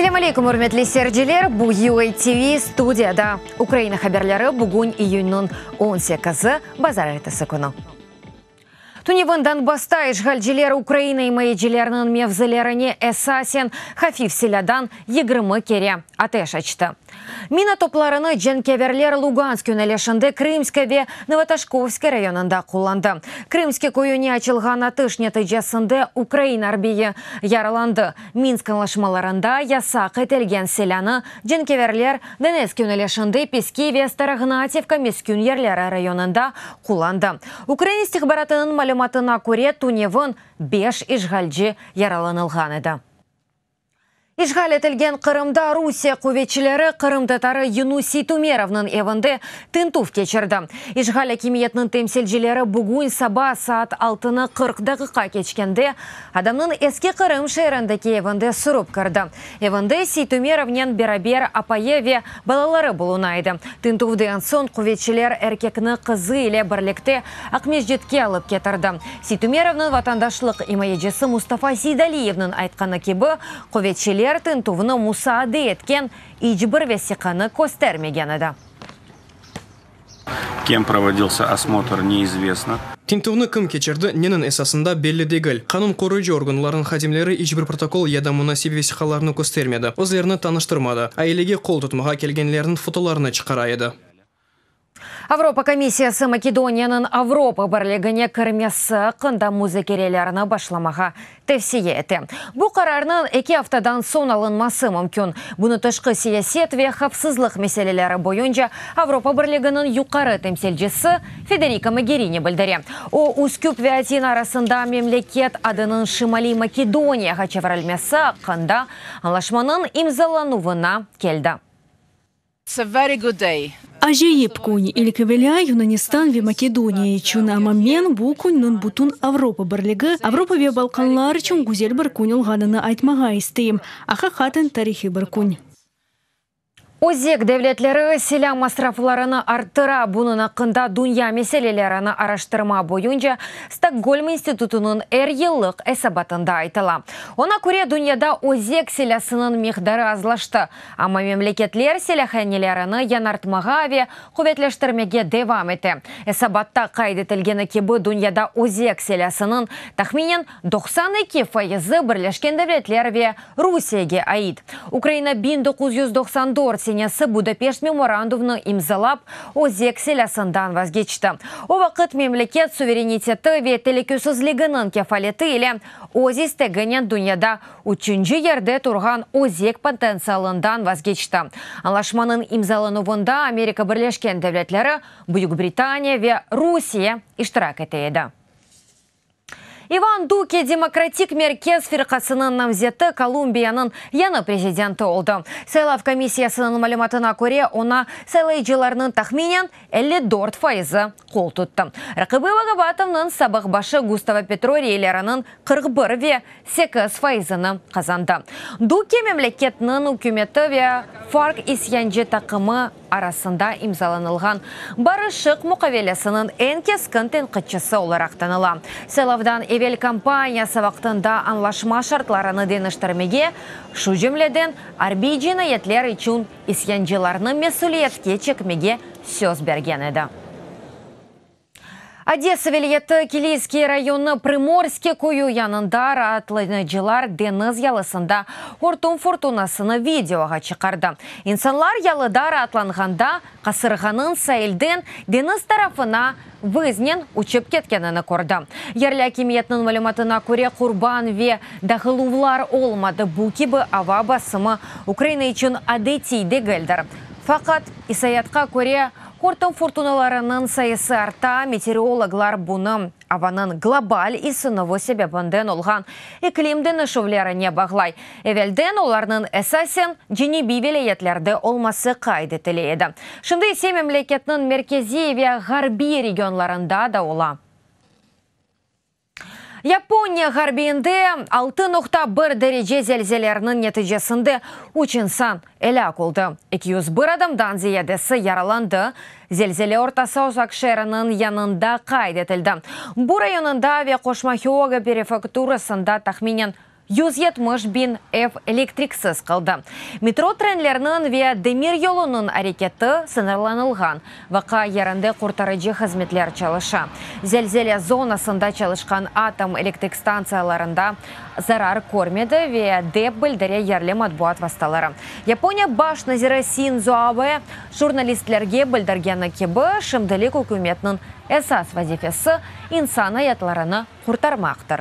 Selâm aleyküm, ürmetli seyirciler! Bu UATV studiyada Ukraina haberleri, bugün iyünniñ 18-i, bazarertesi künü. Tünevin Donbassta işğalciler Ukraina imayecileriniñ mevzilerine esasen hafif silâdan 20 kere ateş açtı. Mina toplarını cenkâverler Lugansk yönelişinde Krımske ve Novotoşkovske rayonında qullandı. Krımske köyüne açılğan atış neticesinde ukrain arbiyi yaralandı. Minsk añlaşmalarında yasaq etilgen silânı cenkâverler Donetsk yönelişinde Peski ve Staroğnativka meskün yerleri rayonında qullandı. Ukrain istihbaratınıñ malümatına köre, tünevin beş işğalci yaralanılğan edi. İşğal etilgen Qırımda Rusiye quvetçileri qırımtatarı Yunus Seytumerovnıñ evinde tintüv keçirdi. İşğal akimiyetiniñ temsilcileri bugün saba saat altını 40 daqiqa keçkende adamnıñ Eski Qırım şeerindeki evinde sürip kirdi. Evinde Seytumerovnen beraber apayı ve balaları buluna edi. Tintüvden soñ quvetçiler erkekni qızı ile birlikte Aqmescitke alıp ketirdi. Seytumerovnıñ vatandaşlıq imayecisi Mustafa Seydaliyevniñ aytqanı kibi, quvetçiler tintüvni musaade etken iç bir vesiqanı köstermegen edi. Kem provodilsâ osmotr, neizvestno. Tintüvni kim keçirdi, neniñ esasında, belli degil. Qanun qoruyıcı organlarnıñ hadimleri iç bir protokol ya da munasip vesiqalarnı köstermedi, özlerini tanıştırmadı, ailege qol tutmağa kelgenlerniñ fotolarını çıqara edi. Avropa komissiyası Makedoniyanıñ Avropa Birligine kirmesi aqqında muzakerelerni başlamağa tevsiye ete. Bu qararnıñ eki aftadan soñ alınması mümkün. Bunı tışqı siyaset ve havfsızlıq meseleleri boyunca Avropa Birliginiñ yuqarı temsilcisi Federika Mogerini bildire. O, Üsküp ve Atina arasında memleket adınıñ Şimaliy Makedoniyağa çevirilmesi aqqında añlaşmanıñ imzalanuvına keldi. It's a very good day. Acayip kün, ilk evelâ Yunanistan ve Makedoniya içün, amma men bu künniñ bütün Avropa Birligi, Avropa ve Balkanlar içün güzel bir kün olğanını aytmağa isteyim. Aqiqaten tarihiy bir kün. Özek devletleri silâ masraflarını arttıra, bunıñ aqqında dünya meselelerini araştırma boyunca Stokgolm institutınıñ er yıllıq esabatında aytıla. Oña köre, dünyada özek silâsınıñ miqdarı azlaştı, Amma memleketler silâhanelerini yañartmağa ve quvetleştirmege devam ete. Esabatta qayd etilgeni kibi, dünyada özek silâsınıñ tahminen 92 fayızı Birleşken Devletler ve Rusiyege ait. Ukraina 1994 senesi Budapeşt memorandumnı imzalap, özek silâsından vazgeçti. O vaqıt memleket suvereniteti ve telükesizliginiñ kefaleti ile öz isteginen dünyada Üçünci yerde turğan özek potentsialından vazgeçti. Añlaşmanıñ imzalanuvında Amerika Birleşken Devletleri, Büyük Britaniya ve Rusiye iştirak ete edi. İvan Duke Demokratik merkez firqasınıñ namzeti Kolumbiyanıñ yañı prezidenti oldı. Saylav komissiyasınıñ malümatına köre, oña saylayıcılarnıñ tahminen 54 fayızı qol tuttı. Raqibi Bagabatovnıñ sabıq başı Gustavo Petro reyleriniñ 41 ve 8 fayızını qazandı. Duke memleketniñ ükümeti ve FARC isyancı taqımı arasında imzalanılğan barışıq muqavelesiniñ eñ keskin tenqitçisi olaraq tanıla. Saylavdan evel kampaniyası vaqtında añlaşma şartlarını deñiştirmege, şu cümleden arbiy cinayetler içün isyancılarnı mesüliyetke çekmege söz bergen edi. Odesa vilâyeti Kiliyskiy rayonı Prımorske köyü yanında raatlanıcılar deñiz yalısında hortum furtunasını videoğa çıqardı. İnsanlar yalıda raatlanğanda qasırğanıñ sailden deñiz tarafına vıznen uçıp ketkenini kördi. Yerli akimiyetniñ malümatına köre, qurban ve dağıluvlar olmadı, bu kibi ava basımı Ukraina içün adetiy degildir. Faqat, isaiyatqa köre, Hortum furtunalarınıñ sayısı arta, meteorologlar bunı avanıñ global isınuvı sebebinden olğan iklim deñişüvlerine bağlay. Evelden olarnıñ esasen cenübiy vilâyetlerde olması qayd etile edi, şimdi ise memleketniñ merkeziy ve ğarbiy regionlarında da ola. Yaponiya ğarbiyinde 6,1 derece zelzelerniñ neticesinde üç insan elâk oldı, 201 adamdan ziyadesi yaralandı. Zelzele ortası Osak şeeriniñ yanında qayd etildi. Bu rayonında ve qoşma Hyogo prefekturasında tahminen. 170 biñ ev elektriksiz qaldı. Metro trenlerniñ ve demiryolunıñ areketi sıñırlanılğan. Vaqia yerinde qurtarıcı hızmetler çalışa. Zelzele zonasında çalışqan atom elektrik stantsiyalarında zarar körmedi ve dep bildire yerli matbuat vastaları. Yaponiya baş naziri Sindzo Abe jurnalistlerge bildirgeni kibi, şimdilik ükümetniñ esas vazifesi, insan ayatlarını qurtarmaqtır.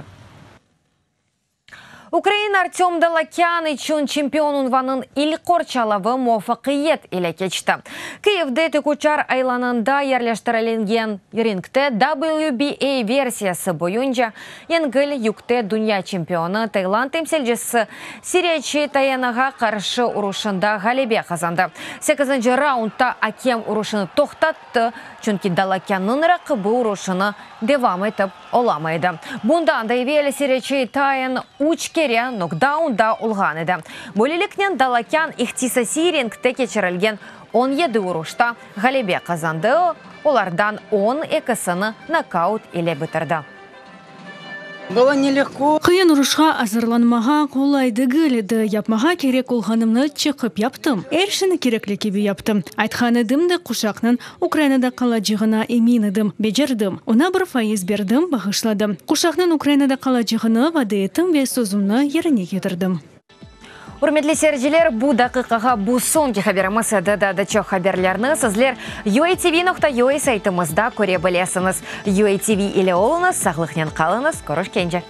Ukrain Artöm Dalakân içün çempion unvanıñ ilk qorçalavı muvafaqiyet ile keçti. Kıyivde tikuçar aylanında yerleştirilgen ringte WBA versiyası boyunca yengil yükte dünya çempionı Tayland temsilcisi Siriyaçi Tayenağa qarşı uruşında ğalebe qazandı. Sekizinci raundda akem uruşını toqtattı, çünki Dalakânnıñ raqibi uruşını devam etip olamay edi. Bundan da evel Siriyaçi Tayen üç kere nokdaunda olğan edi. Böyleliknen Dalakân ihtisasiy ringte keçirilgen 17 uruşta ğalebe qazandı, olardan on ekisini nokaut ile bitirdi. Qıyın uruşqa azırlanmağa qolay degil edi. Yapmağa kerek olğanımnı çıqıp yaptım. Er şeyni kerekli kibi yaptım. Aytqan edim de, quşaqnıñ Ukrainada qalacağına emin edim. Becerdim. Oña bir fayız berdim, bağışladım. Quşaqnıñ Ukrainada qalacağını vade ettim ve sözümni yerine ketirdim. Ürmetli seyirciler, bu daqiqağa bu soñki haberimiz edi. Daa da çoq haberlerni sizler UATV.UA saytımızda köre bilesiñiz. UATV ile oluñız, sağlıqnen qalıñız, körüşkence!